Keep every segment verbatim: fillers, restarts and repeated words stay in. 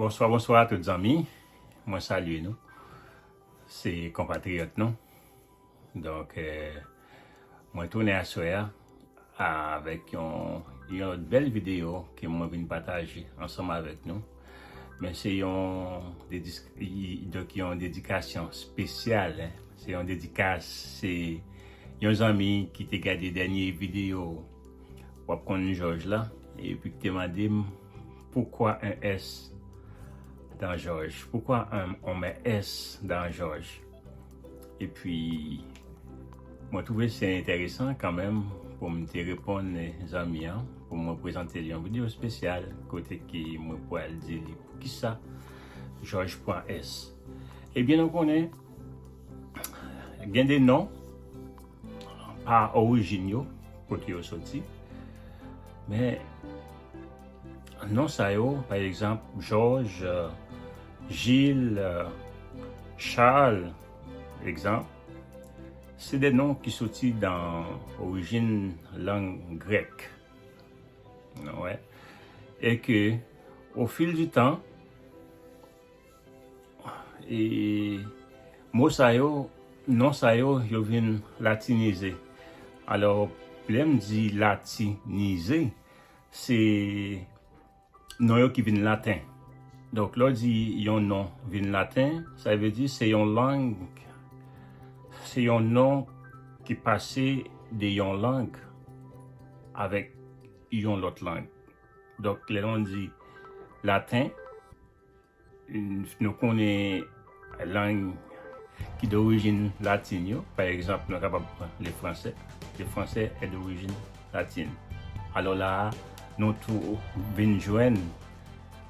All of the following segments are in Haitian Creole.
Bonswa, bonswa a tout zanmi. Mwen salye nou. Se konpatriyòt nou. Donk, eh, mwen tounen aswè a avèk yon, yon lòt bèl videyo ke mwen vin pataje ansanm avèk nou. Men se yon, dedis- i- donk yon dedikasyon espesyal, en. Se yon dedikas, se yon zanmi ki te gade dènye videyo W ap konn Jòj la, epi ki te mande m, pourquoi un S dans Jòj? Pourquoi un, on met S dans Jòj? Epi, mwen twouve se enteresan kanmenm pou m te reponn zanmi an, pou mwen prezante l yon videyo espesyal kote ke mwen pral di li poukisa Jòj pran S. Ebyen, nou konnen, gen de non pa orijin yo, kote yo soti. Men, non sa yo, pa egzanp, Jòj, eh, Jil, eh, Chal, egzanp, se de non ki soti nan orijin lang grèk. Wè. E ke, o fil di tan, e mo sa yo, non sa yo, yo vin latinize. Alò, lè m di latinize, se non yo ki vin laten. Donk, lè w di yon non vin laten, sa vle di se yon lang, se yon non ki pase de yon lang avèk yon lòt lang. Donk, lè nou di laten, nou konnen lang ki dorijin latin yo. Pa egzanp, nou kapab pran le français. Le français est d'origine latine. Alò la a, nou tou vin jwenn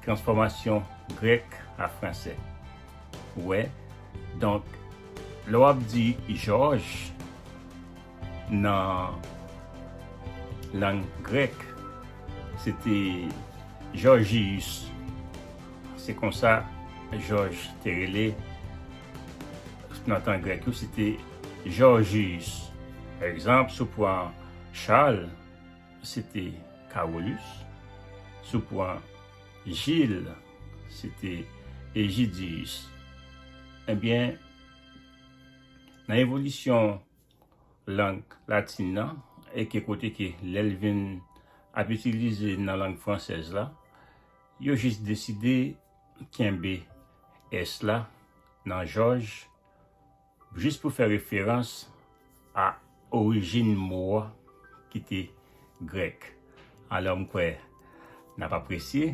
transfòmasyon grèk a fransè. Ou wè? Donk, lè w ap di Jòj nan lang grèk, se te Jòjiyis. Se konsa Jòj te rele nan tan grèk yo, se te Jòjiyis. Pa egzanp, si w pran Chal, se te Carolus. Si w pran Jil, se te Egidiyis. Ebyen, nan evolisyon lang latin nan, e ke kote ke lè l vin ap itilize nan lang fransèz la, yo jis deside kenbe S la nan Jòj, jis pou fè referans a orijin mo a ki te grèk. Alò, m kwè n ap apresye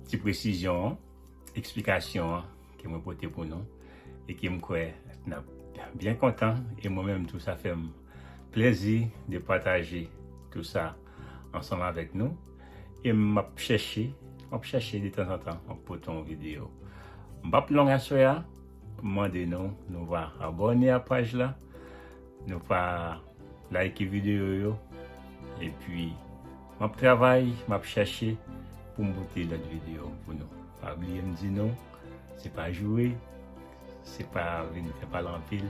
ti presizyon an, eksplikasyon an ke mwen pote pou nou, e ke m kwè n ap byen kontan, e mwen menm tou, sa fè m plezi de pataje tou sa ansanm avèk nou. E m ap chèche, m ap chèche de tanzantan, m ap pote yon videyo. M p ap long aswè a, m mande nou, nou va abòne a paj la, nou va like videyo yo, epi m ap travay, m ap chèche pou m pote lòt videyo pou nou. Pa bliye m di nou, se pa joure, se pa vin fè pale anpil,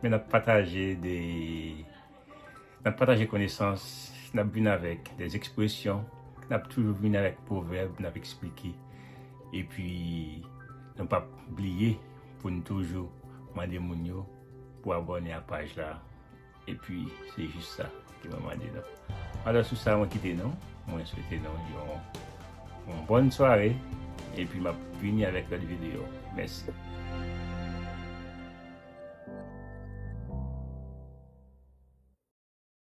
men n ap pataje de, n ap pataje konesans, n ap vin avèk de ekspresyon, n ap toujou vin avèk pwovèb, n ap eksplike. Epi, nou p ap bliye pou n toujou mande moun yo pou abòne a paj la. Epi, se jis sa ke mwen mande nou. Alò, sou sa, mwen kite nou. Mwen swete nou yon, yon bòn sware. Epi, m ap vini avèk lòt videyo. Mèsi.